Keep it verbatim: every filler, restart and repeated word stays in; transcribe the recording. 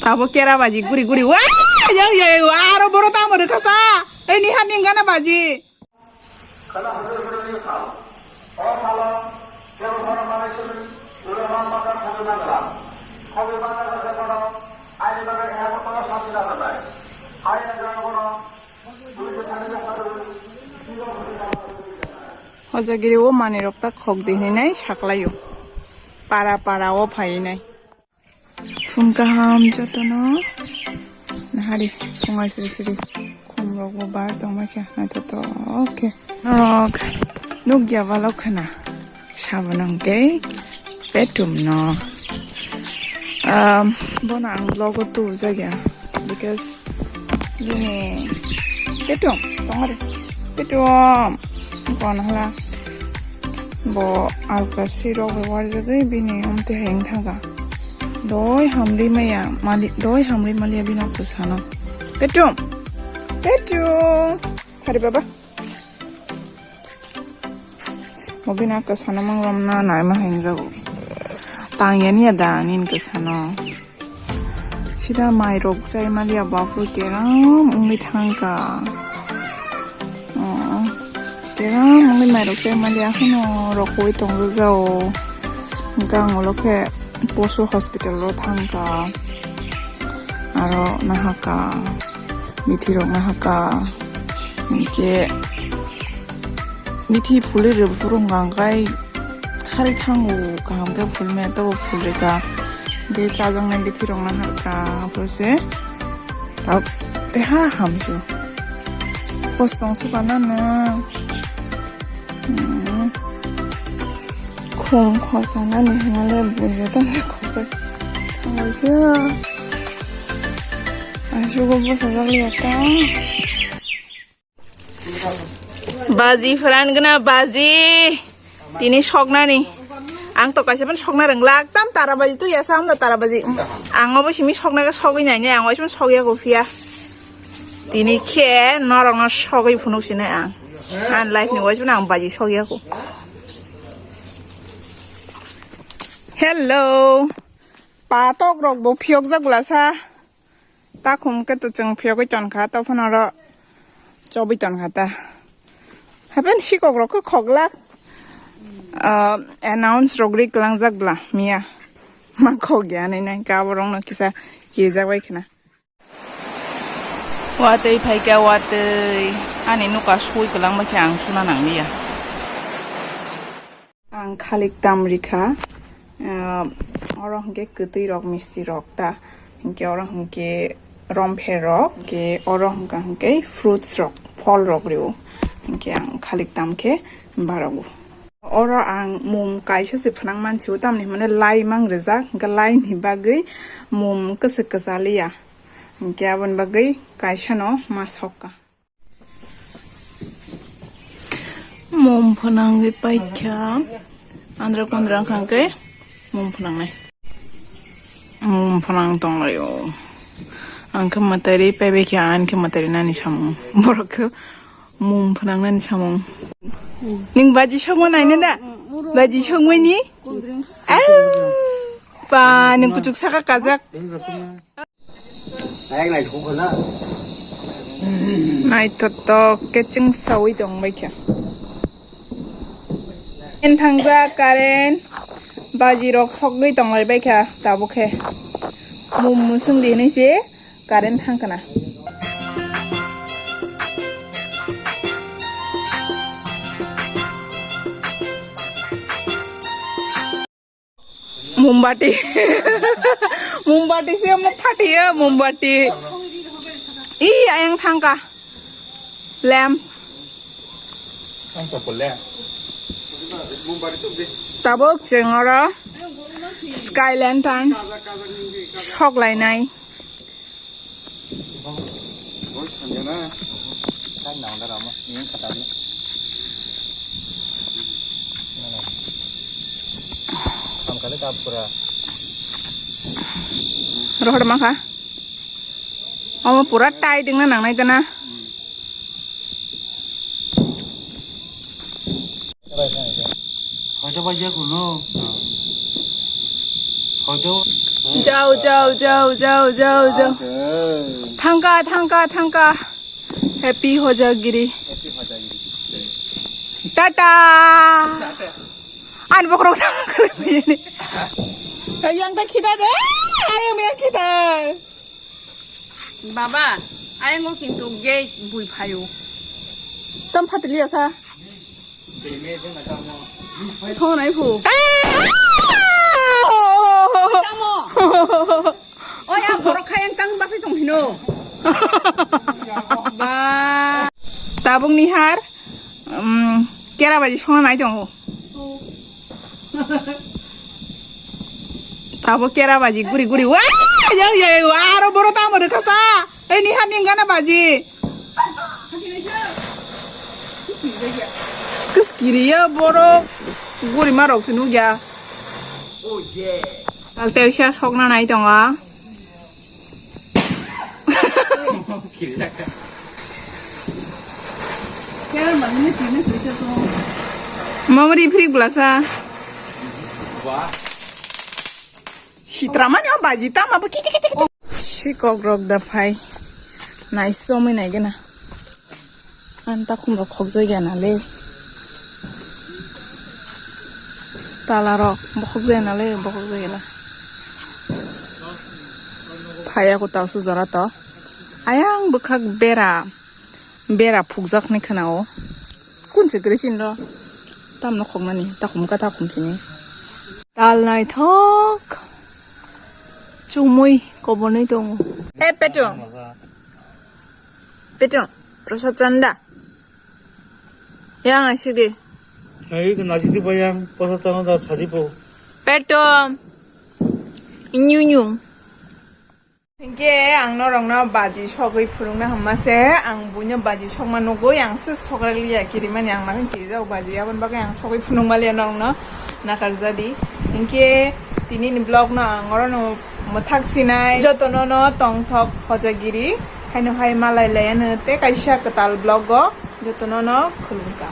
Abo kera baji guri guri. Wa! Yo, yo, yo, aro boro tamo rwkha sa. Ei, ni ha ning gana baji. Hojagiri o manwi rok ta khok di hinwi nai saklaio. Para para o phai nai. Phung kaham jotono. Nahari, phung aisiri siri. Khum rok bo bar tongma khe naithotok khe. Norok nukya balok khana. Sabonang khe petum no. Um, bono ang vlog o tubujak ya. Because bini petum, tongari. Petum. Kono hala. Bo alka sirok bai warjagwi bini umte hai wng thangkha. Doi hamri maya mali, doi hamri maliya bini kwsano. Petum! Petum! Hari baba. Bo bini kwsano mang romna naima hai wngjago. Tangya niya da nini kwsano. Sida mai rok chai maliya bapru keram wngwi thangkha. Oh, keram wngwi mai rok chai maliya haino rokoi tongjao. Hwnkhe ang ulo khe poso hospital o thangkha. Aro nahaka, bithi rok nahaka. Hwnkhe bithi phulwi rw phuru hwnkha hwnkhe kharwi thango kaham khe phulmaya, tobo phulrika. Hwnkhe chajaknai bithi rok nahaka, aphuru se tabuk teha hamsu. Kostong suka nana. Hmm. Khum khosa nani hinale bujo tang se khosa. Tangoi khe. Asugo bosajak liya ta. Baji pran gana baji. Tini soknani. Ang to kaisa phano sokna rwnglak. Tam tara baji tu yasa hamda tara baji. Ang obo simi sokna khe sogwi nainai. Ang oiso phano sokya ko phiya. Tini khe norokno sogwi phunuk sinai ang. Ang life ni oiso phano ang baji sokya ko. Hello. Patok rok bo phiyok jak glasa. Ta khum khe to chwng phiyogwi tonkha, to phano oro chobwi tonkha ta. Hapen sikok rok khe khoglak, ah, announce rok ri kwlangjak bla miya. Ma khok ya nai nai ka borok no kisa kijak bai khna. Watwi phaikha watwi, ani nuka sui kwlang bai khe ang suna nang liya. Ang khalik tam rikha, ah, oro hwnkhe kwtwi rok, misti rok ta, hwnkhe oro hwnkhe rompher rok, hwnkhe oro hwnkha hwnkhe fruits rok, phol rok rio, hwnkhe ang khalik tam khe barogo. Oro ang mum kaisa se phwnang mansi o, tamni hwnmane lai mang rijak, hwnkhe lai ni bagwi mum kwchwk kwchaliya, hwnkhe aboni bagwi kaisa no ma sokka. Mum phwnangwi paikha, andra kundra wngkha hwnkhe mum phwnangnai. Mum phwnang tonglaio. Ang khe mwtairwi paibaikha, ani khe mwtairwi nani samung. Borok khe mum phwnangnani samung. Nwng baji sokma naina da? Baji sokmani? Au! Ba, nwng kuchuk saka kajak. Naithotok khe chwngsawi tongbaikha. Current thangjak, current. Baji rok sogwi tonglaibaikha tabuk khe. Mum mwswng di hinwi se current thangkhna. Mombati. Mombati se mo phatiyo, mombati. Ih, ayang thangka. Lamp. Tabuk chwng oro sky lantern sok lainai. Rohor mangkha. Omo pura tight wngna nangnai dana. Hoito bajiya kuno. Hoito. Jao, jao, jao, jao, jao, jao. Thangka, thangka, thangka. Happy Hojagiri. Tata. Ani bokhorok thangka. Yang ta khita de. Ayang yang khita. Baba, ayang o kintu gate bui phaio. Tam phatiliya sa. Sonai phu. Tamo. O ya borok kha yang tang basai tong hino. Ba. Tabuk ni har, um, kera baji sona nai tongo. Tabo kera baji guri guri. Wa! Yo, yo, yo, aro boro tamo rwkha sa. Ei, ni hani gana baji. Kis kiriya borok guri ma rok sinu gya. Al tei sa sokna nai tongo. Mamari phrik blasa. Sitramani o baji tama bo kiti kiti kiti. Sikok rok da phai. Nai somoi nai gana. An takhum rok khokjai gana le. Tala rok bokhokjai na le, bokhokjai gana. Phai ako tausu jora to. Ayang bwkhak bera, bera phukjak ni khana o. Kun se gre sin ro. Tamno khoknani, takhum ka takhum sini. Tal naithok. Chumui kobonwi tongo. Hey, Petum. Petum, Prasad Chanda. Yang asik de. Hai, itu nasi di bayang, Prasad Chanda tadi po. Petum. Inyu inyu. Hinkhe ang norokno baji sogwi phunukna hwnma se, ang buino baji sokma nugwi, ang se sokrak liya, kirimani ang makhang kirijak baji, aboni bagwi ang sogwi phunukma liya norokno nakarjadi. Hinkhe tinini vlogno ang orono mwthak sinai, jotono no tongthok hojagiri, haino hai malai laiya no tei kaisa kwtal vlogo jotono no khulumkha.